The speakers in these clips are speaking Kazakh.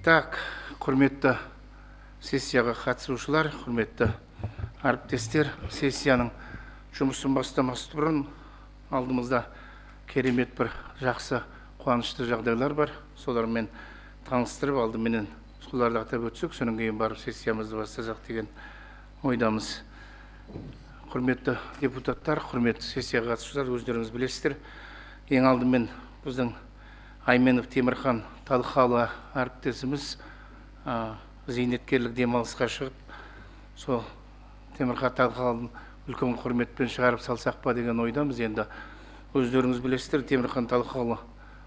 Так, құрметті сессияға қатысушылар, құрметті әріптестер, сессияның жұмысын бастамас бұрын алдымызда керемет бір жақсы қуанышты жағдайлар бар. Солармен таныстырып, алдыменен соларды атап өтсек, содан кейін барып сессиямызды бастасақ деген ойдамыз. Құрметті депутаттар, құрметті сессияға қатысушылар, өздеріңіз білесіздер, ең алдымен біздің Айменов Темірхан Талхалы әріптесіміз зейнеткерлік демалысқа шығып, сол Темірхан Талхалыны үлкен құрметпен шығарып салсақ па деген ойдамыз. Енді өздеріңіз білесіздер, Темірхан Талхалы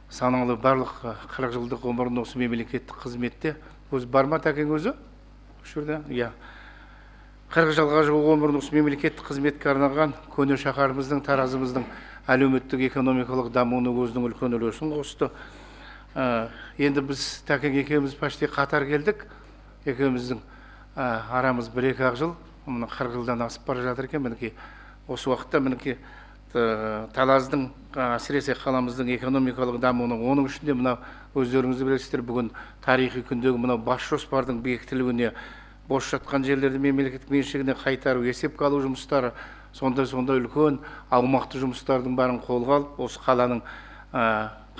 саналы барлық 40 жылдық ғұмырын осы мемлекеттік қызметте. Өзі бар ма тәкең өзі? Осы жерде? Иә. 40 жылға жуық ғұмырын осы мемлекеттік қызметке арнаған көне шаһарымыздың, Таразымыздың әлеуметтік экономикалық дамуына өзінің үлкен үлесін қосты. Енді біз тәкең екеуміз почти қатар келдік. Екеуміздің арамыз бір-екі ақ жыл, мына 40 жылдан асып бара жатыр екен. Мінекей осы уақытта мінекей Талаздың, әсіресе қаламыздың экономикалық дамуына, оның ішінде мынау өздеріңіз білесіздер, бүгін тарихи күндегі мынау бас жоспардың бекітілуіне, бос жатқан жерлерді мемлекеттік меншігіне қайтару, есепке алу жұмыстары, сондай-сондай үлкен аумақты жұмыстардың бәрін қолға алып, осы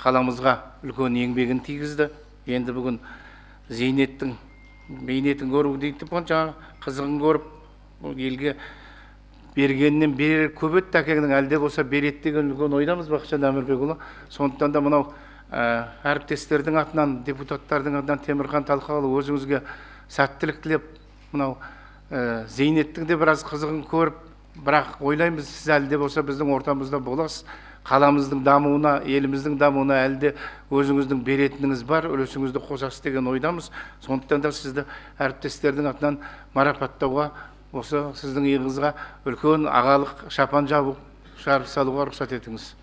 қаламызға үлкен еңбегін тигізді. Енді бүгін зейнеттің бейнетін көру дейді, жаңағы қызығын көріп, елге бергенінен берер көп еді тәкеңнің, әлде болса береді деген үлкен ойдамыз, Бақытжан Әмірбекұлы. Сондықтан да мынау әріптестердің атынан, депутаттардың атынан Темірхан Талхалұлы өзіңізге сәттілік тілеп, мынау зейнеттің де біраз қызығын көріп, бірақ ойлаймыз, сіз әлі де болса біздің ортамызда боласыз. Қаламыздың дамуына, еліміздің дамуына әлі де өзіңіздің беретініңіз бар, үлесіңізді қосасыз деген ойдамыз. Сондықтан да сізді әріптестердің атынан марапаттауға, осы сіздің иығыңызға үлкен ағалық шапан жабып шығарып салуға рұқсат етіңіз.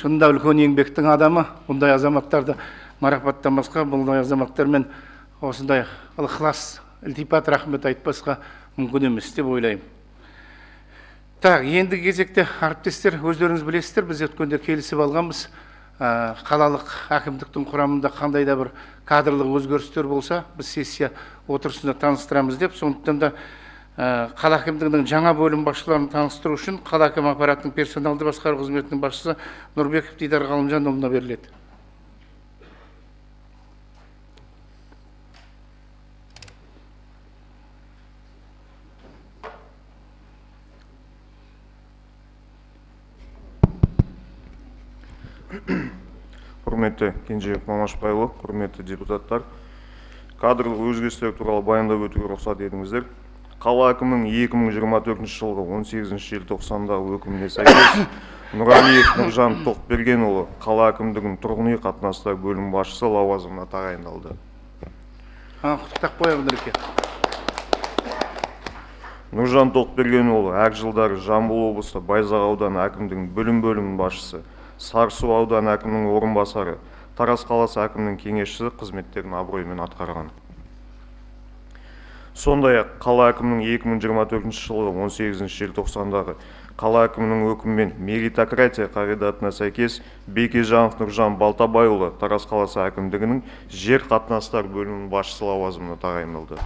Шынында үлкен еңбектің адамы, бұндай азаматтарды марапаттамасқа, бұндай азаматтармен осындай ықылас, ілтипат, рахмет айтпасқа мүмкін емес деп ойлаймын. Так, енді кезекте әріптестер, өздеріңіз білесіздер, біз өткенде келісіп алғанбыз, қалалық әкімдіктің құрамында қандай да бір кадрлық өзгерістер болса, біз сессия отырысында таныстырамыз деп. Сондықтан да қала әкімдігінің жаңа бөлім басшыларын таныстыру үшін қала әкімі аппаратының персоналды басқару қызметінің басшысы Нұрбеков Дидар Ғалымжанұлына беріледі. Құрметті Кенжебек Мамашбайұлы, құрметті депутаттар, кадрлық өзгерістер туралы баяндап өтуге рұқсат етіңіздер. Қала әкімінің 2024 жылғы 18 желтоқсандағы өкіміне сәйкес Нұралиев Нұржан Тоқбергенұлы қала әкімдігінің тұрғын үй қатынастары бөлім басшысы лауазымына тағайындалды. Құттықтап қоямын, Нұреке. Нұржан Тоқбергенұлы әр жылдары Жамбыл облысы Байзақ ауданы әкімдігінің білім бөлімінің басшысы, Сарысу ауданы әкімінің орынбасары, Тараз қаласы әкімінің кеңесшісі қызметтерін абыроймен атқарған. Сондай-ақ қала әкімінің 2024 жылғы 18 желтоқсандағы қала әкімінің өкімімен меритократия қағидатына сәйкес Бекежанов Нұржан Балтабайұлы Тараз қаласы әкімдігінің жер қатынастары бөлімінің басшысы лауазымына тағайындалды.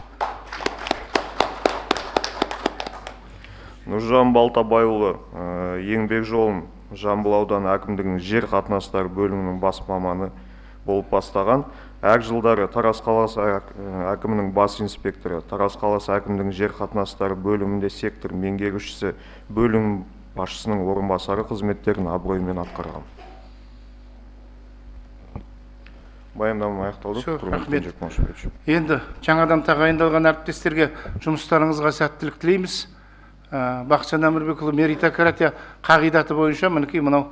Нұржан Балтабайұлы еңбек жолын Жамбыл ауданы әкімдігінің жер қатынастары бөлімінің бас маманы болып бастаған. Әр жылдары Тараз қаласы әкімінің бас инспекторы, Тараз қаласы әкімдігінің жер қатынастары бөлімінде сектор меңгерушісі, бөлім басшысының орынбасары қызметтерін абыроймен атқарған. Баяндамам аяқталды. Рахмет. Енді жаңадан тағайындалған әріптестерге жұмыстарыңызға сәттілік тілейміз. Бақытжан Әмірбекұлы, меритократия қағидаты бойынша мінекей мынау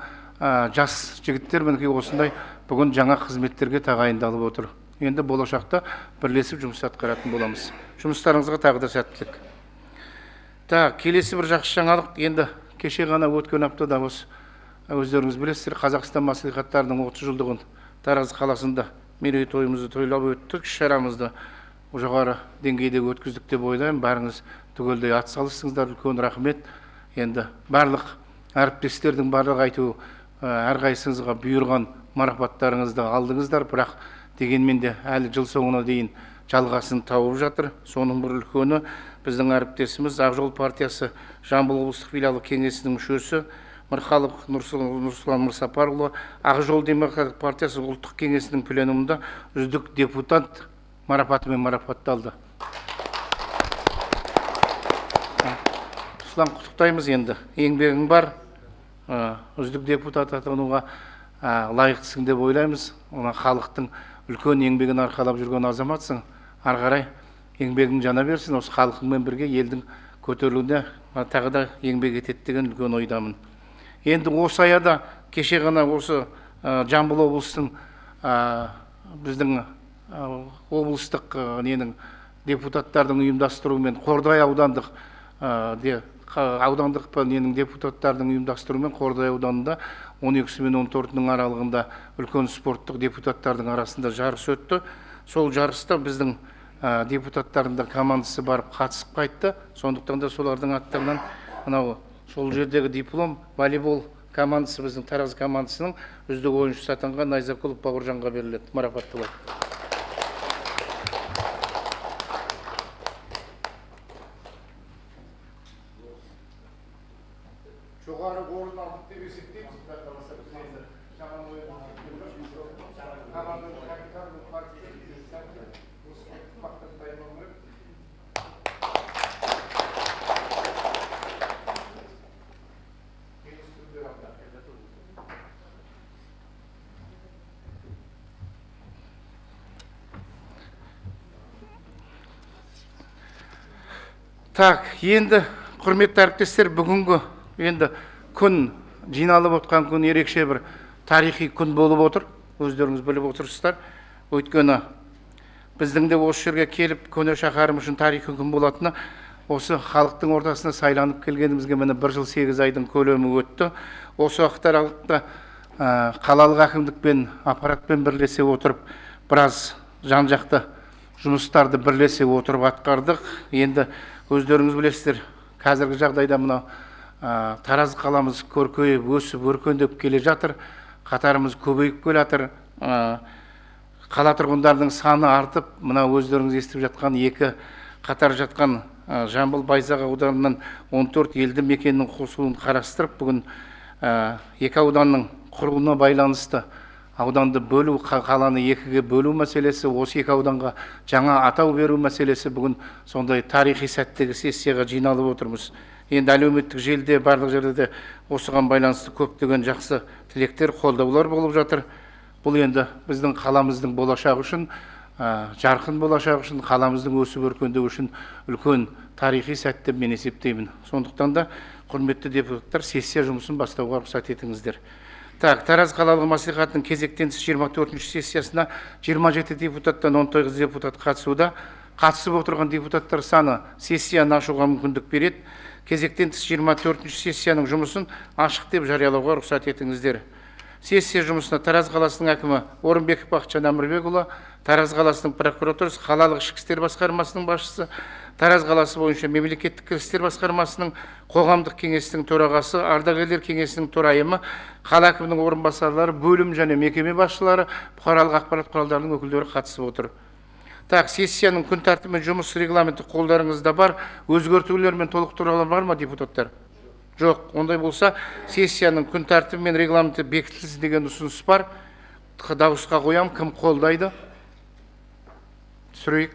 жас жігіттер мінекей осындай бүгін жаңа қызметтерге тағайындалып отыр. Енді болашақта бірлесіп жұмыс атқаратын боламыз. Жұмыстарыңызға тағы да сәттілік. Так, келесі бір жақсы жаңалық. Енді кеше ғана өткен аптада осы өздеріңіз білесіздер, Қазақстан мәслихаттарының 30 жылдығын Тараз қаласында мерейтойымызды тойлап өттік. Іс-шарамызды жоғары деңгейде өткіздік деп ойлаймын. Бәріңіз түгелдей атсалыстыңыздар, үлкен рахмет. Енді барлық әріптестердің барлығы айту, әрқайсыңызға бұйырған марапаттарыңызды алдыңыздар, бірақ дегенмен де әлі жыл соңына дейін жалғасын тауып жатыр. Соның бір үлкені біздің әріптесіміз Ақ жол партиясы Жамбыл облыстық филиалы кеңесінің мүшесі Мырқалов Нұрсұлан Мырсапарұлы Ақ жол демократиялық партиясы ұлттық кеңесінің пленумында үздік депутат марапатымен марапатталды. Нұрсұлан, құттықтаймыз енді. Еңбегің бар, үздік депутат атануға лайықтысың деп ойлаймыз. Ona халықтың үлкен еңбегін арқалап жүрген азаматсың. Ары қарай еңбегің жана берсін, осы халқыңмен бірге елдің көтерілуіне тағы да еңбек етеді деген үлкен ойдамын. Енді осы аяда кеше ғана осы Жамбыл облысының біздің облыстық ненің депутаттардың ұйымдастыруымен Қордай аудандық аудандық ненің депутаттардың ұйымдастыруымен Қордай ауданында 12 мен 14-нің аралығында үлкен спорттық депутаттардың арасында жарыс өтті. Сол жарыста біздің депутаттардың да командасы барып қатысып қайтты. Сондықтан да солардың аттарынан мынау сол жердегі диплом волейбол командасы біздің Тараз командасының үздік ойыншысы атанған Найзакулов Бауыржанға беріледі, марапатталады. Жоғары орын алдық деп есептейміз. Құдай қаласа, біз енді жаңа команданың капитаны мақтан. Так, енді құрметті әріптестер, бүгінгі енді күн жиналып отқан күн ерекше бір тарихи күн болып отыр. Өздеріңіз біліп отырсыздар. Өйткені біздің де осы жерге келіп көне шаһарымыз үшін тарихи күн болатыны осы халықтың ортасына сайланып келгенімізге міне 1 жыл 8 айдың көлемі өтті. Осы уақыт аралықта қалалық әкімдікпен, аппаратпен бірлесе отырып, біраз жан-жақты жұмыстарды бірлесе отырып атқардық. Енді өздеріңіз білесіздер, қазіргі жағдайда мынау Тараз қаламыз көркейіп, өсіп, өркендеп келе жатыр. Қатарымыз көбейіп келе жатыр. Қала тұрғындарының саны артып, мына өздеріңіз естіп жатқан екі қатар жатқан Жамбыл Байзақ ауданынан 14 елді мекеннің қосылуын қарастырып, бүгін екі ауданның құрылуына байланысты ауданды бөлу, қаланы екіге бөлу мәселесі, осы екі ауданға жаңа атау беру мәселесі бүгін сондай тарихи сәттегі сессияға жиналып отырмыз. Енді әлеуметтік желіде барлық жерде де осыған байланысты көптеген жақсы тілектер, қолдаулар болып жатыр. Бұл енді біздің қаламыздың болашағы үшін, жарқын болашағы үшін, қаламыздың өсіп өркендеуі үшін үлкен тарихи сәт деп мен есептеймін. Сондықтан да, құрметті депутаттар, сессия жұмысын бастауға рұқсат етіңіздер. Так, Тараз қалалық мәслихатының кезектен тыс 24-ші сессиясына 27 депутаттан 19 депутат қатысуда. Қатысып отырған депутаттар саны сессияны ашуға мүмкіндік береді. Кезектен тыс 24-ші сессияның жұмысын ашық деп жариялауға рұқсат етіңіздер. Сессия жұмысына Тараз қаласының әкімі Орынбеков Бақытжан Әмірбекұлы, Тараз қаласының прокуратурасы, қалалық ішкі істер басқармасының басшысы, Тараз қаласы бойынша мемлекеттік кірістер басқармасының қоғамдық кеңестің төрағасы, ардагерлер кеңесінің төрайымы, қала әкімінің орынбасарлары, бөлім және мекеме басшылары, бұқаралық ақпарат құралдарының өкілдері қатысып отыр. Так, сессияның күн тәртібі мен жұмыс регламенті қолдарыңызда бар. Өзгертулер мен толықтырулар бар ма, депутаттар? Жоқ. Ондай болса, сессияның күн тәртібі мен регламенті бекітілсін деген ұсыныс бар. Дауысқа қоям. Кім қолдайды? Түсірейік.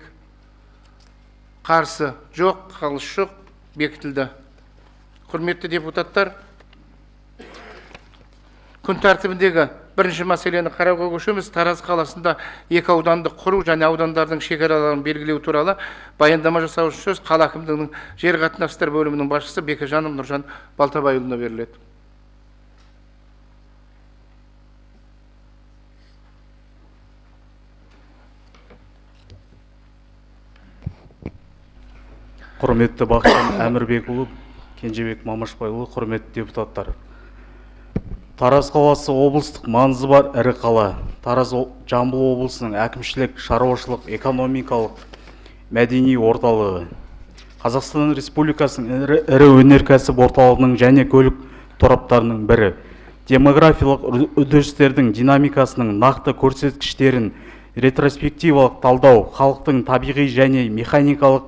Қарсы жоқ, қалыс жоқ, бекітілді. Құрметті депутаттар, күн тәртібіндегі бірінші мәселені қарауға көшеміз. Тараз қаласында екі ауданды құру және аудандардың шекараларын белгілеу туралы баяндама жасау үшін сөз қала әкімдігінің жер қатынастар бөлімінің басшысы Бекежанов Нұржан Балтабайұлына беріледі. Құрметті Бақытжан Әмірбекұлы, Кенжебек Мамашбайұлы, құрметті депутаттар. Тараз қаласы облыстық маңызы бар ірі қала. Тараз Жамбыл облысының әкімшілік, шаруашылық, экономикалық, мәдени орталығы. Қазақстан Республикасының ірі өнеркәсіп орталығының және көлік тораптарының бірі. Демографиялық үдерістердің динамикасының нақты көрсеткіштерін ретроспективалық талдау, халықтың табиғи және механикалық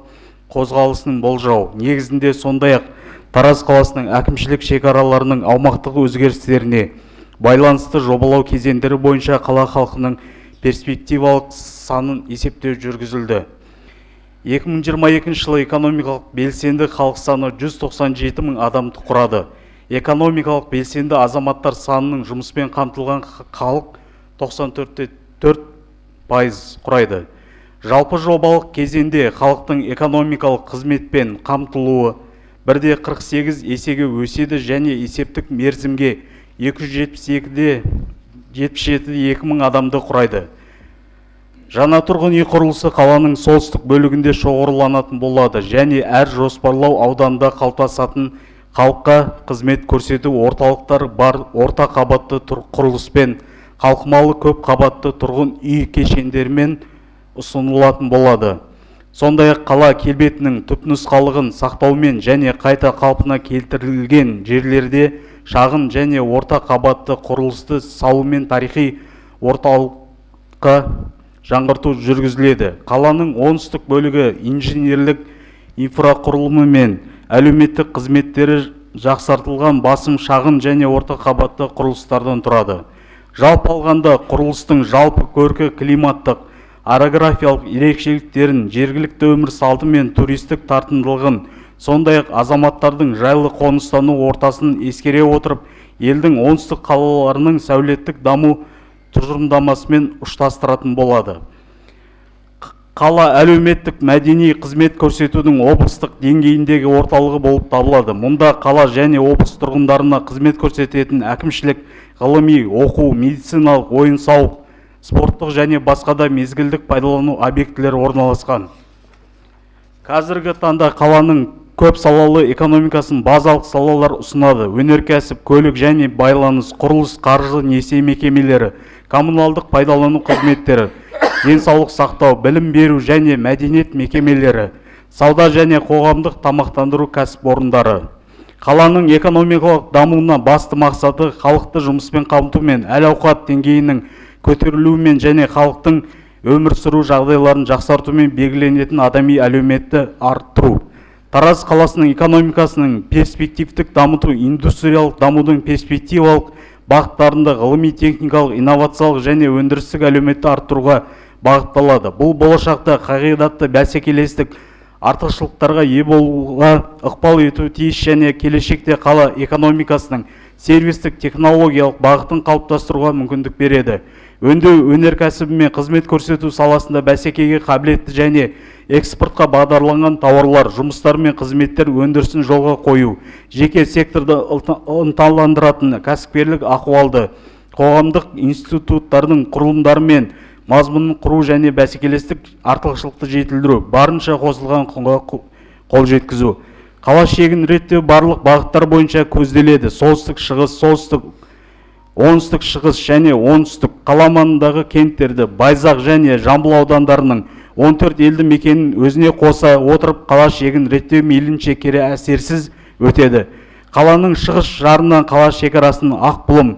қозғалысын болжау негізінде, сондай-ақ Тараз қаласының әкімшілік шекараларының аумақтық өзгерістеріне байланысты жобалау кезеңдері бойынша қала халқының перспективалық санын есептеу жүргізілді. 2022 жылы экономикалық белсенді халық саны 197 мың адамды құрады. Экономикалық белсенді азаматтар санының жұмыспен қамтылған халық 94,4% құрайды. Жалпы жобалық кезеңде халықтың экономикалық қызметпен қамтылуы 1,48 есеге өседі және есептік мерзімге 272,72 мың адамды құрайды. Жаңа тұрғын үй құрылысы қаланың солтүстік бөлігінде шоғырланатын болады және әр жоспарлау ауданында қалыптасатын халыққа қызмет көрсету орталықтары бар орта қабатты құрылыспен қалқымалы көп қабатты тұрғын үй кешендерімен ұсынылатын болады. Сондай-ақ қала келбетінің түпнұсқалығын сақтаумен және қайта қалпына келтірілген жерлерде шағын және орта қабатты құрылысты салумен тарихи орталыққа жаңғырту жүргізіледі. Қаланың оңтүстік бөлігі инженерлік инфрақұрылымы мен әлеуметтік қызметтері жақсартылған басым шағын және орта қабатты құрылыстардан тұрады. Жалпы алғанда құрылыстың жалпы көркі климаттық, орографиялық ерекшеліктерін, жергілікті өмір салты мен туристік тартымдылығын, сондай-ақ азаматтардың жайлы қоныстану ортасын ескере отырып, елдің оңтүстік қалаларының сәулеттік даму тұжырымдамасымен ұштастыратын болады. Қала әлеуметтік мәдени қызмет көрсетудің облыстық деңгейіндегі орталығы болып табылады. Мұнда қала және облыс тұрғындарына қызмет көрсететін әкімшілік, ғылыми, оқу, медициналық, ойын-сауық, спорттық және басқа да мезгілдік пайдалану объектілері орналасқан. Қазіргі таңда қаланың көп салалы экономикасын базалық салалар ұсынады. Өнеркәсіп, көлік және байланыс, құрылыс, қаржы, несие мекемелері, коммуналдық пайдалану қызметтері, денсаулық сақтау, білім беру және мәдениет мекемелері, сауда және қоғамдық тамақтандыру кәсіпорындары. Қаланың экономикалық дамуына басты мақсаты халықты жұмыспен қамту мен әл-ауқат деңгейінің көтерілуімен және халықтың өмір сүру жағдайларын жақсартумен белгіленетін адами әлеуметті арттыру. Тараз қаласының экономикасының перспективтік дамыту индустриялық дамудың перспективалық бағыттарында ғылыми-техникалық, инновациялық және өндірістік әлеуметті арттыруға бағытталады. Бұл болашақта қағидатты бәсекелестік артықшылықтарға ие болуға ықпал етуі тиіс және келешекте қала экономикасының сервистік технологиялық бағытын қалыптастыруға мүмкіндік береді. Өңдеу өнеркәсібі мен қызмет көрсету саласында бәсекеге қабілетті және экспортқа бағдарланған тауарлар, жұмыстар мен қызметтер өндірісін жолға қою, жеке секторды ынталандыратын кәсіпкерлік ахуалды, қоғамдық институттардың құрылымдары мен мазмұнын құру және бәсекелестік артықшылықты жетілдіру, барынша қосылған құнға қол жеткізу. Қала шегін реттеу барлық бағыттар бойынша көзделеді. Солтүстік шығыс, солтүстік, оңтүстік шығыс және оңтүстік қала маңындағы кенттерді, Байзақ және Жамбыл аудандарының 14 елді мекенін өзіне қоса отырып, қала шегін реттеу мейлінше кері әсерсіз өтеді. Қаланың шығыс жарынан қала шекарасының Ақбұлым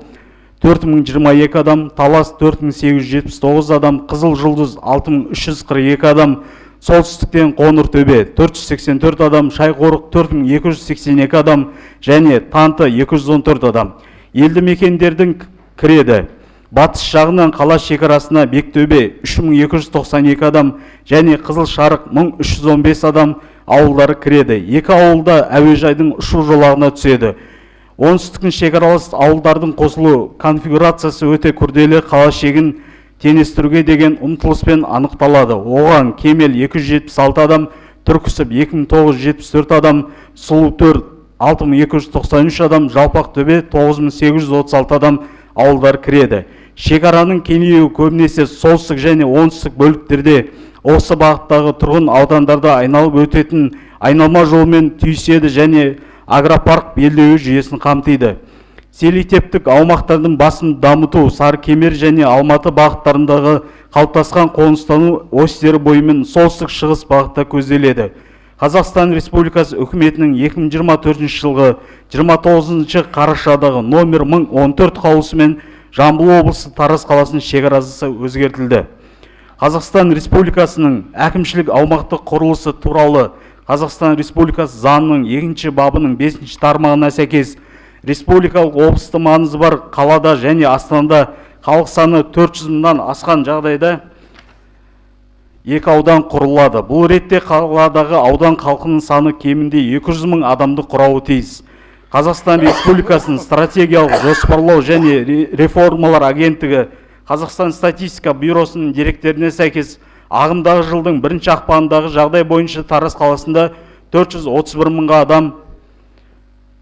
4022 адам, Талас 4879 адам, Қызыл Жұлдыз 6342 адам, Солтүстіктен Қоңыртөбе 484 адам, Шайқорық 4282 адам және Танты 214 адам. Елді мекендердің кіреді. Батыс жағынан қала шекарасына Бектөбе 3292 адам және Қызыл Шарық 1315 адам ауылдары кіреді. Екі ауылда әуежайдың ұшу жолағына түседі. Оңтүстіктің шекаралас ауылдардың қосылу конфигурациясы өте күрделі қала шегін теңестіруге деген ұмтылыспен анықталады. Оған Кемел 276 адам, Түрксіб 2974 адам, Сұлутөр 6293 адам, Жалпақтөбе 9836 адам ауылдар кіреді. Шекараның кеңеюі көбінесе солтүстік және оңтүстік бөліктерде осы бағыттағы тұрғын аудандарда айналып өтетін айналма жолмен түйіседі және агропарк белдеуі жүйесін қамтиды. Селективтік аумақтардың басым дамыту Сарыкемер және Алматы бағыттарындағы қалыптасқан қоныстану осьтері бойымен солтүстік шығыс бағытта көзделеді. Қазақстан Республикасы үкіметінің 2024 жылғы 29 қарашадағы номер 1014 қаулысымен Жамбыл облысы Тараз қаласының шекарасы өзгертілді. Қазақстан Республикасының әкімшілік аумақтық құрылысы туралы Қазақстан Республикасы заңының 2 бабының 5 тармағына сәйкес республикалық облысты маңызы бар қалада және астанада халық саны 400 мыңнан асқан жағдайда екі аудан құрылады. Бұл ретте қаладағы аудан халқының саны кемінде 200 мың адамды құрауы тиіс. Қазақстан Республикасының стратегиялық жоспарлау және реформалар агенттігі Қазақстан статистика бюросының деректеріне сәйкес ағымдағы жылдың бірінші ақпанындағы жағдай бойынша Тараз қаласында 431 мыңға адам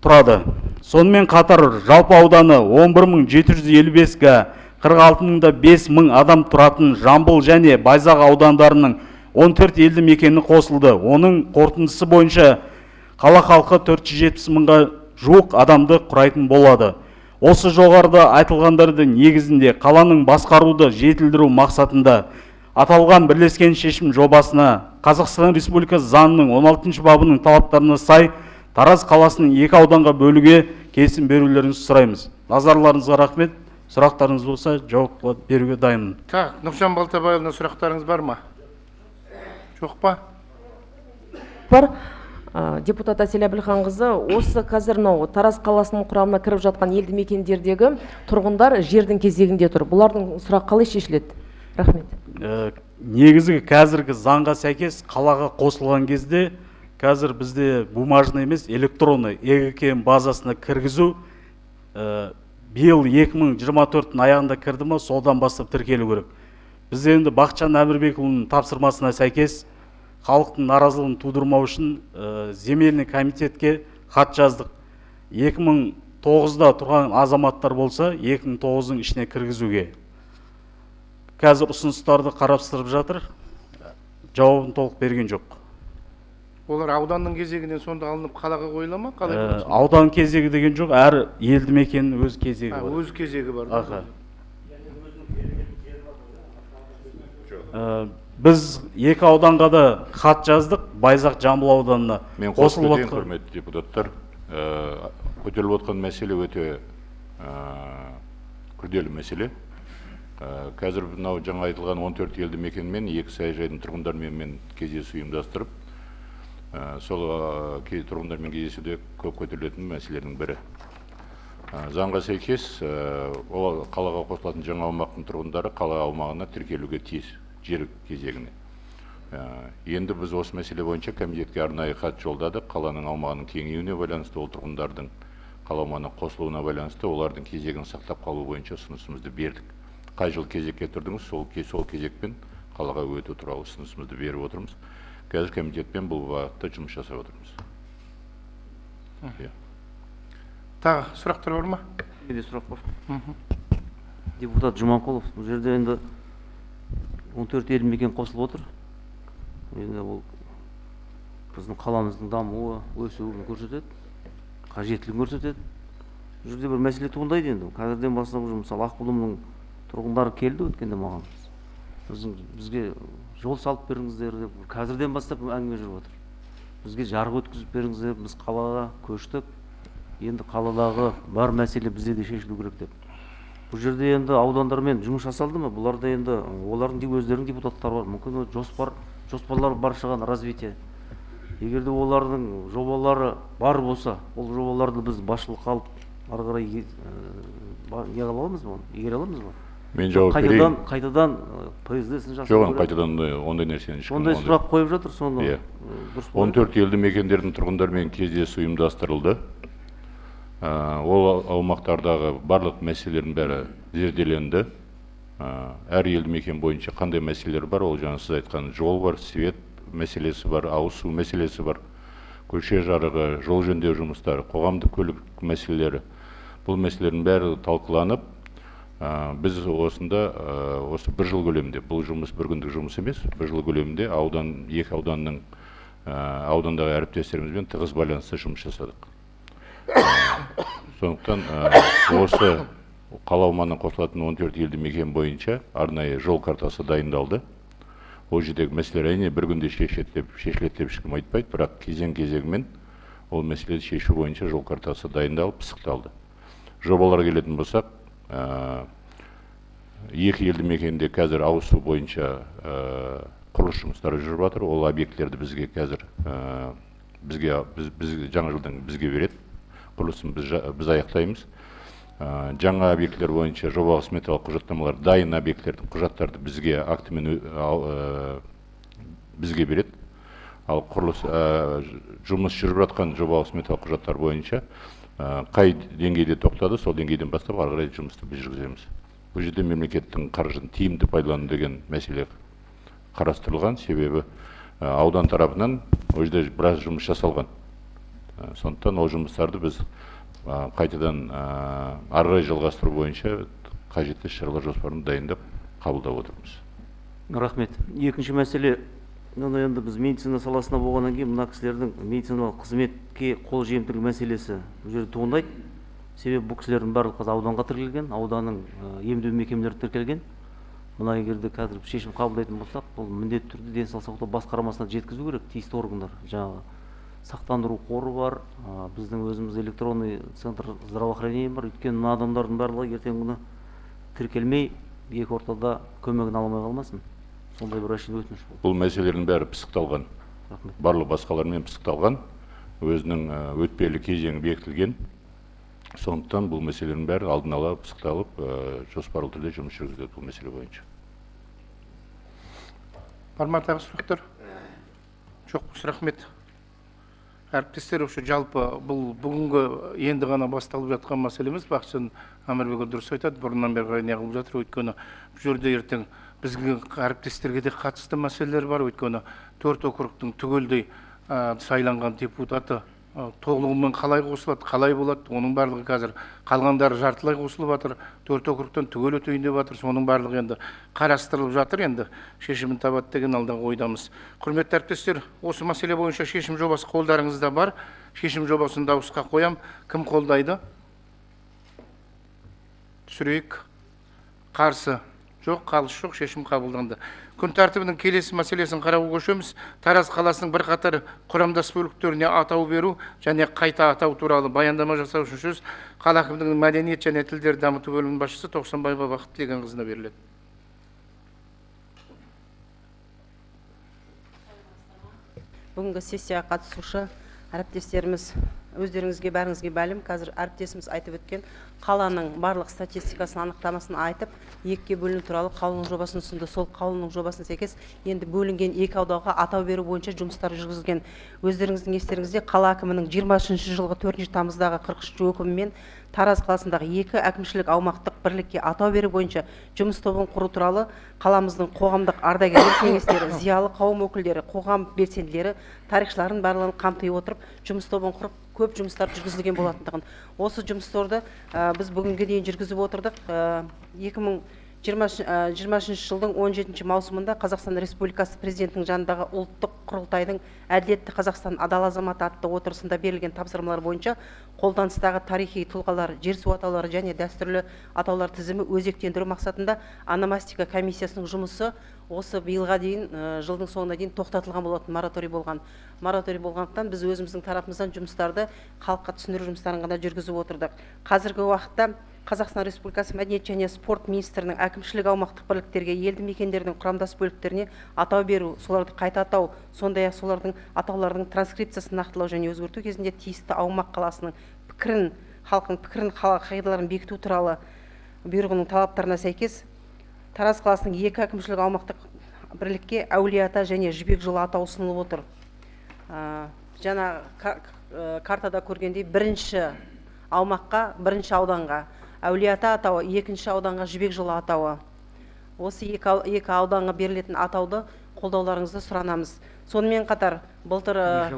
тұрады. Сонымен қатар жалпы ауданы 11755 га 46,5 мың адам тұратын Жамбыл және Байзақ аудандарының 14 елді мекені қосылды. Оның қорытындысы бойынша қала халқы 470 мыңға жуық адамды құрайтын болады. Осы жоғарыда айтылғандардың негізінде қаланың басқаруды жетілдіру мақсатында аталған бірлескен шешім жобасына Қазақстан Республикасы заңының 16 бабының талаптарына сай Тараз қаласының екі ауданға бөлуге келісім берулеріңізді сұраймыз. Назарларыңызға рахмет. Сұрақтарыңыз болса, жауап беруге дайынмын. Так, Нұржан Балтабайұлына сұрақтарыңыз бар ма? Жоқ па? Бар. Депутат Әсел Әбілханқызы, осы қазір мынау Тараз қаласының құрамына кіріп жатқан елді мекендердегі тұрғындар жердің кезегінде тұр. Бұлардың сұрақ қалай шешіледі? Рахмет. Негізгі қазіргі заңға сәйкес қалаға қосылған кезде қазір бізде бумажный емес, электронный ЕГКМ базасына кіргізу, биыл 2024-тің аяғында кірді ма, содан бастап тіркелу керек. Біз енді Бақытжан Әмірбекұлының тапсырмасына сәйкес халықтың наразылығын тудырмау үшін земельный комитетке хат жаздық. 2009-да тұрған азаматтар болса, 2009-дың ішіне кіргізуге. Қазір ұсыныстарды қарастырып жатыр, жауабын толық берген жоқ. Олар ауданның кезегінен сонда алынып қалаға қойыла ма? Қалай болады? Аудан кезегі деген жоқ, әр елді мекеннің өз кезегі бар. Өз кезегі бар. Аха. Біз екі ауданға да хат жаздық, Байзақ, Жамбыл ауданына. Мен қосып Қосылып кетейін, жатқан- құрметті депутаттар. Көтеріліп отқан мәселе өте күрделі мәселе. Қазір мынау жаңа айтылған 14 елді мекенмен екі саяжайдың тұрғындарымен мен кездесу ұйымдастырып, сол тұрғындармен кездесуде көп көтерілетін мәселелердің бірі. Заңға сәйкес, ол қалаға қосылатын жаңа аумақтың тұрғындары қала аумағына тіркелуге тиіс жер кезегіне. Енді біз осы мәселе бойынша комитетке арнайы хат жолдадық. Қаланың аумағының кеңеюіне байланысты, ол тұрғындардың қала аумағына қосылуына байланысты олардың кезегін сақтап қалу бойынша ұсынысымызды бердік. Қай жыл кезекке тұрдыңыз, сол кезекпен қалаға өту туралы ұсынысымызды беріп отырмыз. Қазір комитетпен бұл бағытта жұмыс жасап отырмыз. Иә. Тағы сұрақтар бар ма? Менде сұрақ бар. Депутат Жұманқұлов, бұл жерде енді 14 елді мекен қосылып отыр. Енді ол біздің қаламыздың дамуы, өсуін көрсетеді, қажеттілігін көрсетеді. Бұл жерде бір мәселе туындайды енді. Қазірден бастап уже мысалы Ақбұлымның тұрғындары келді өткенде маған. Бізге жол салып беріңіздер деп қазірден бастап әңгіме жүріп отыр. Бізге жарық өткізіп беріңіздер, біз қалаға көштік. Енді қаладағы бар мәселе бізде де шешілу керек деп. Бұл жерде енді аудандармен жұмыс жасалды ма? Бұларда енді олардың өздерінің депутаттары бар. Мүмкін ол жоспар Жоспарлар бар шыған развитие. Егер де олардың жобалары бар болса, ол жобаларды біз басшылыққа алып ары қарай не қыла аламыз ба, оны игере аламыз ба? Мен жауап берейін. Қайтадан ПСД-сін жасау Жоқ, керек. Қайтадан ондай нәрсені ешкім Ондай сұрақ қойып жатыр, соны Иә. дұрыс болар. 14 елді мекендердің тұрғындарымен кездесу ұйымдастырылды. Ол аумақтардағы барлық мәселелердің бәрі зерделенді. Әр елді мекен бойынша қандай мәселелер бар, ол жаңа сіз айтқан жол бар, свет мәселесі бар, ауыз су мәселесі бар, көше жарығы, жол жөндеу жұмыстары, қоғамдық көлік мәселелері. Бұл мәселелердің бәрі талқыланып, біз осында, осы бір жыл көлемінде, бұл жұмыс бір күндік жұмыс емес, бір жыл көлемінде екі ауданның, аудандағы әріптестерімізбен тығыз байланыста жұмыс жасадық. Сондықтан, осы қала аумағына қосылатын 14 елді мекен бойынша арнайы жол картасы дайындалды. Ол жердегі мәселелер әрине бір күнде шешіледі деп ешкім айтпайды, бірақ кезең-кезегімен ол мәселені шешу бойынша жол картасы дайындалып, пысықталды. Жобаларға келетін болсақ, екі елді мекенде қазір ауыз су бойынша, құрылыс жұмыстары жүріп жатыр. Ол объектілерді бізге қазір, бізге, біз, біз жаңа жылдан бізге береді. Құрылысын біз аяқтаймыз. Жаңа объектілер бойынша жобалық сметалық құжаттамалар дайын объектілердің құжаттарды бізге актімен бізге береді. Ал құрылыс, жұмыс жүріп жатқан жобалық сметалық құжаттар бойынша, қай деңгейде тоқтады, сол деңгейден бастап ары қарай жұмысты біз жүргіземіз. Бұл жерде мемлекеттің қаржысын тиімді пайдалану деген мәселе қарастырылған, себебі, аудан тарапынан ол жерде біраз жұмыс жасалған. Сондықтан ол жұмыстарды біз, қайтадан, ары қарай жалғастыру бойынша қажетті іс-шаралар жоспарын дайындап қабылдап отырмыз. Рахмет. Екінші мәселе, мына енді біз медицина саласында болғаннан кейін мына кісілердің медициналық қызметке қол жетімділігі мәселесі бұл жерде туындайды. Себебі бұл кісілердің барлығы қазір ауданға тіркелген, ауданның, емдеу мекемелері тіркелген. Мына егер де қазір шешім қабылдайтын болсақ, бұл міндетті түрде денсаулық сақтау басқармасына жеткізу керек тиісті органдар. Жаңағы сақтандыру қоры бар, біздің өзіміз электронный центр здравоохранения бар. Өйткені мына адамдардың барлығы ертеңгі күні тіркелмей екі ортада көмегін ала алмай қалмасын. Сондай бір әшейін өтініш болды. Бұл мәселелердің бәрі пысықталған. Рахмет. Барлық басқалармен пысықталған, өзінің, өтпелі кезеңі бекітілген. Сондықтан бұл мәселелердің бәрі алдын ала пысықталып, жоспарлы түрде жұмыс жүргізіледі бұл мәселе бойынша. Бар ма тағы сұрақтар? Жоқ, рахмет. Әріптестер, осы жалпы бұл бүгінгі енді ғана басталып жатқан мәселеміз. Бақытжан Әмірбекұлы дұрыс айтады, бұрыннан бері қарай не қылып жатыр, өйткені бұл жерде ертең бізге әріптестерге де қатысты мәселелер бар, өйткені 4 округтың түгелдей, сайланған депутаты, толығымен қалай қосылады, қалай болады, оның барлығы қазір қалғандары жартылай қосылып жатыр, 4 округтан түгел өтейін деп жатыр, соның барлығы енді қарастырылып жатыр, енді шешімін табады деген алдағы ойдамыз. Құрметті әріптестер, осы мәселе бойынша шешім жобасы қолдарыңызда бар. Шешім жобасын дауысқа қоям. Кім қолдайды? Түсірейік. Қарсы жоқ, қалыс жоқ, шешім қабылданды. Күн тәртібінің келесі мәселесін қарауға көшеміз. Тараз қаласының бірқатар құрамдас бөліктеріне атау беру және қайта атау туралы баяндама жасау үшін сөз қала әкімдігінің мәдениет және тілдерді дамыту бөлімінің басшысы Тоқсанбаева Бақыт Тілегенқызына беріледі. Бүгінгі сессияға қатысушы әріптестеріміз, өздеріңізге бәріңізге мәлім, қазір әріптесіміз айтып өткен қаланың барлық статистикасын, анықтамасын айтып, екіге бөліну туралы қаулының жобасын ұсынды. Сол қаулының жобасына сәйкес енді бөлінген екі ауданға атау беру бойынша жұмыстар жүргізілген. Өздеріңіздің естеріңізде қала әкімінің жиырма үшінші жылғы төртінші тамыздағы қырық үшінші өкімімен Тараз қаласындағы екі әкімшілік аумақтық бірлікке атау беру бойынша жұмыс тобын құру туралы қаламыздың қоғамдық ардагерлер кеңестері, зиялы қауым өкілдері, қоғам белсенділері, тарихшылардың барлығын қамти отырып жұмыс тобын құрып көп жұмыстар жүргізілген болатындығын. Осы жұмыстарды, біз бүгінге дейін жүргізіп отырдық. Екі мың жиырма үшінші жылдың он жетінші маусымында Қазақстан Республикасы Президентінің жанындағы ұлттық құрылтайдың Әділетті Қазақстан адал азаматы атты отырысында берілген тапсырмалар бойынша қолданыстағы тарихи тұлғалар, жер-су атаулары және дәстүрлі атаулар тізімі өзектендіру мақсатында ономастика комиссиясының жұмысы осы биылға дейін, жылдың соңына дейін тоқтатылған болатын, мораторий болған. Мораторий болғандықтан біз өзіміздің тарапымыздан жұмыстарды халыққа түсіндіру жұмыстарын ғана жүргізіп отырдық. Қазіргі уақытта Қазақстан Республикасы Мәдениет және спорт министрінің әкімшілік аумақтық бірліктерге, елді мекендердің құрамдас бөліктеріне атау беру, соларды қайта атау, сондай-ақ солардың атаулардың транскрипциясын нақтылау және өзгерту кезінде тиісті аумақ қаласының пікірін, халықтың пікірін, қағидаларын бекіту туралы бұйрығының талаптарына сәйкес Тараз қаласының екі әкімшілік аумақтық бірлікке Әулиеата және Жібек жолы атауы ұсынылып отыр. Жаңа картада көргендей, бірінші аумаққа, бірінші ауданға Әулиеата атауы, екінші ауданға Жібек жолы атауы. Осы екі ауданға берілетін атауды қолдауларыңызды сұранамыз. Сонымен қатар былтыр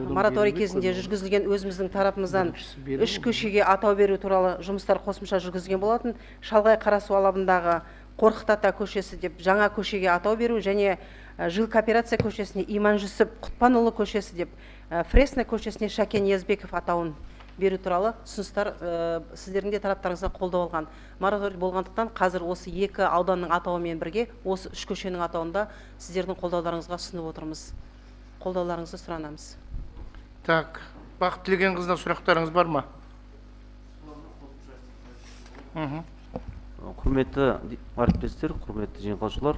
мораторий кезінде жүргізілген өзіміздің тарапымыздан 3 көшеге атау беру туралы жұмыстар қосымша жүргізген болатын. Шалғай Қарасу алабындағы Қорқыт ата көшесі деп жаңа көшеге атау беру және Жилкооперация көшесіне Иман Жүсіп Құтпанұлы көшесі деп, Фресна көшесіне Шәкен Ниязбеков атауын беру туралы ұсыныстар сіздердің де тараптарыңыздан қолдау алған. Мораторий болғандықтан қазір осы екі ауданның атауымен бірге осы 3 көшенің атауында сіздердің қолдауларыңызға ұсынып отырмыз. Қолдауларыңызды сұранамыз. Так, Бақыт Тілегенқызына сұрақтарыңыз бар ма? Құрметті әріптестер, құрметті жиналушылар,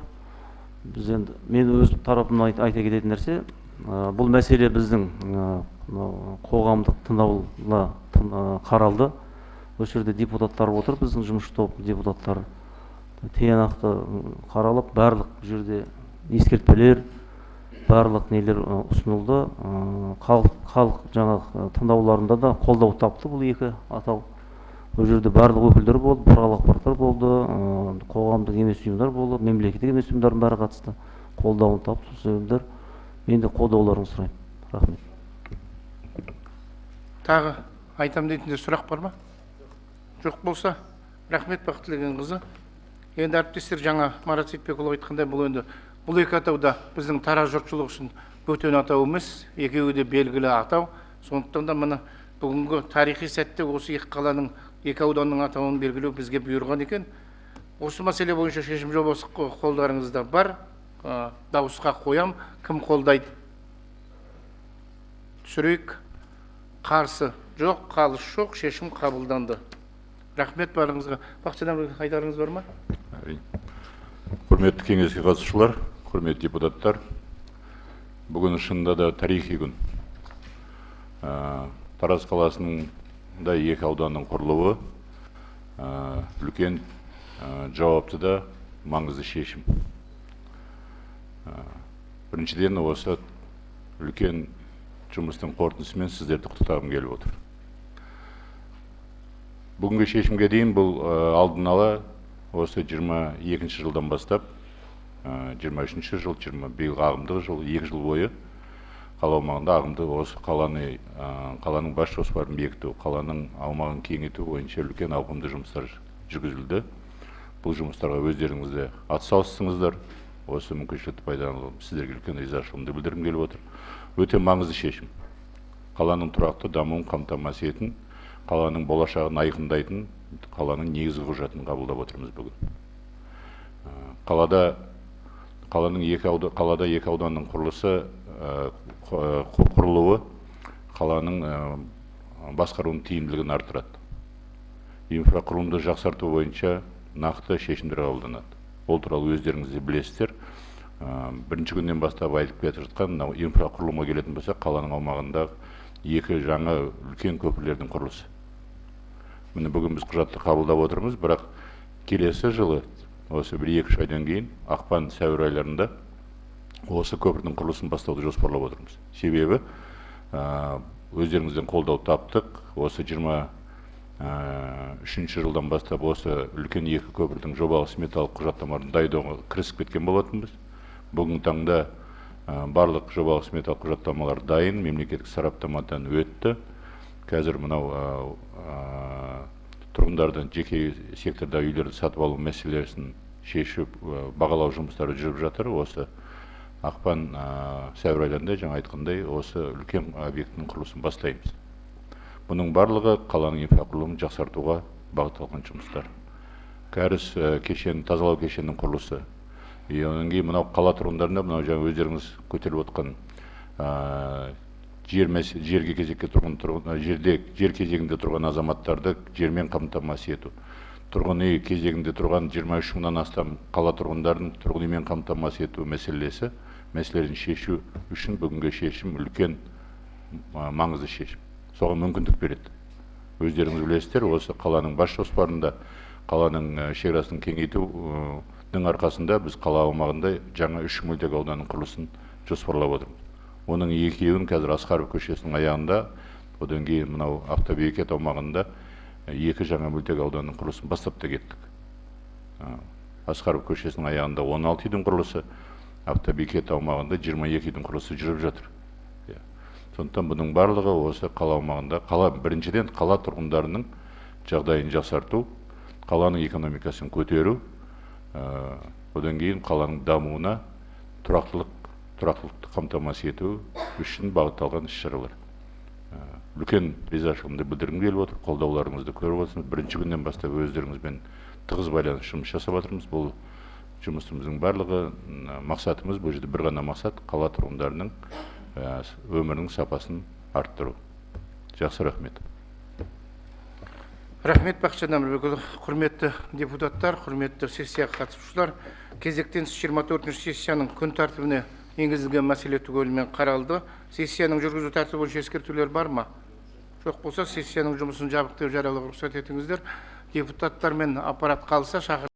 біз енді мен өз тарапымнан айта кететін нәрсе, бұл мәселе біздің қоғамдық тыңдауда қаралды. Осы жерде депутаттар отыр, біздің жұмысшы топ депутаттары тиянақты қаралып, барлық жерде ескертпелер, барлық нелер ұсынылды. Халық жаңағы тыңдауларында да қолдау тапты бұл екі атау. Ол жерде барлық өкілдер болды, бұқаралық ақпараттар болды, қоғамдық емес ұйымдар болды, мемлекеттік емес ұйымдардың бәрі қатысты, қолдауын тапты. Сол себептер мен де қолдауларыңызды сұраймын. Рахмет. Тағы айтам дейтін сұрақ бар ма? Жоқ болса, рахмет Бақыт Тілегенқызы. Енді әріптестер, жаңа Марат Сейітбекұлы айтқандай, бұл енді бұл екі атау да біздің Тараз жұртшылығы үшін бөтен атау емес, екеуі де белгілі атау. Сондықтан да мына бүгінгі тарихи сәтте осы екі қаланың, екі ауданның атауын белгілеу бізге бұйырған екен. Осы мәселе бойынша шешім жобасы қолдарыңызда бар. Дауысқа қоям. Кім қолдайды? Түсірейік. Қарсы жоқ, қалыс жоқ, шешім қабылданды. Рахмет барыңызға. Бақытжан Әбдірахманович, айтарыңыз бар ма? Әрине. Құрметті кеңеске қатысушылар, құрметті депутаттар, бүгін шынында да тарихи күн. Тараз қаласының да екі ауданның құрылуы үлкен жауапты да маңызды шешім. Біріншіден, осы үлкен жұмыстың қорытындысымен сіздерді құттықтағым келіп отыр. Бүгінгі шешімге дейін бұл алдын ала осы 22 жылдан бастап, 23 жыл, биылғы ағымдағы жыл, 2 жыл бойы қала аумағында ағымды осы қаланың бас жоспарын бекіту, қаланың аумағын кеңейту бойынша үлкен ауқымды жұмыстар жүргізілді. Бұл жұмыстарға өздеріңіз де атсалыстыңыздар. Осы мүмкіншілікті пайдаланып сіздерге үлкен ризашылығымды білдіргім келіп отыр. Өте маңызды шешім. Қаланың тұрақты дамуын қамтамасыз ететін, қаланың болашағын айқындайтын, қаланың негізгі құжатын қабылдап отырмыз бүгін. Қалада екі ауданның құрылуы қаланың басқаруының тиімділігін арттырады. Инфрақұрылымды жақсарту бойынша нақты шешімдер қабылданады. Ол туралы өздеріңіз де білесіздер. Бірінші күннен бастап айтып келе жатқан мынау инфрақұрылымға келетін болсақ, қаланың аумағында екі жаңа үлкен көпірлердің құрылысы. Міне бүгін біз құжатты қабылдап отырмыз, бірақ келесі жылы осы бір екі-үш айдан кейін, ақпан, сәуір айларында осы көпірдің құрылысын бастауды жоспарлап отырмыз. Себебі өздеріңізден қолдау таптық. Осы 23 жылдан бастап осы үлкен екі көпірдің жобалық сметалық құжаттамаларын дайындауға кірісіп кеткен болатынбыз. Бүгінгі таңда барлық жобалық сметалық құжаттамалар дайын, мемлекеттік сараптамадан өтті. Қазір мынау тұрғындардың жеке секторда үйлерді сатып алу мәселесін шешіп, бағалау жұмыстары жүріп жатыр. Осы ақпан, сәуір айларында жаңа айтқандай осы үлкен объектінің құрылысын бастаймыз. Бұның барлығы қаланың инфрақұрылымын жақсартуға бағытталған жұмыстар. Кәріз кешенін, тазалау кешенінің құрылысы. Одан кейін мынау қала тұрғындарында мынау жаңа өздеріңіз көтеріп отқан, жер мәсе-, жерге кезекке тұрған, тұрғын, жерде, жер кезегінде тұрған азаматтарды жермен қамтамасыз ету. Тұрғын үй кезегінде тұрған 23 мыңнан астам қала тұрғындарын тұрғын үймен қамтамасыз ету мәселелерін шешу үшін бүгінгі шешім үлкен маңызды шешім. Соған мүмкіндік береді. Өздеріңіз білесіздер, осы қаланың бас жоспарында қаланың шекарасын кеңейтудің арқасында біз қала аумағында жаңа 3 мөлтек ауданның құрылысын жоспарлап отырмыз. Оның екеуін қазір Асқаров көшесінің аяғында, одан кейін мынау автобекет аумағында 2 жаңа мөлтек ауданның құрылысын бастап та кеттік. Асқаров көшесінің аяғында 16 үйдің құрылысы, автобекет аумағында 22 үйдің құрылысы жүріп жатыр. Сондықтан бұның барлығы осы қала аумағында, біріншіден қала тұрғындарының жағдайын жақсарту, қаланың экономикасын көтеру, одан кейін қаланың дамуына тұрақтылықты қамтамасыз ету үшін бағытталған іс-шаралар. Үлкен ризашылығымды білдіргім келіп отыр, қолдауларыңызды көріп отырсыз. Бірінші күннен бастап өздеріңізбен тығыз байланыс жұмыс жасап жатырмыз. Бұл жұмысымыздың барлығы, мақсатымыз бұл жерде бір ғана мақсат — қала тұрғындарының өмірінің сапасын арттыру. Жақсы, рахмет. Рахмет, Бақытжан Әмірбекұлы. Құрметті депутаттар, құрметті сессияға қатысушылар, кезектен тыс 24-ші сессияның күн тәртібіне енгізілген мәселе түгелімен қаралды. Сессияның жүргізу тәртібі бойынша ескертулер бар ма? Жоқ болса, сессияның жұмысын жабық деп жариялауға рұқсат етіңіздер. Депутаттар мен аппарат қалса шақыр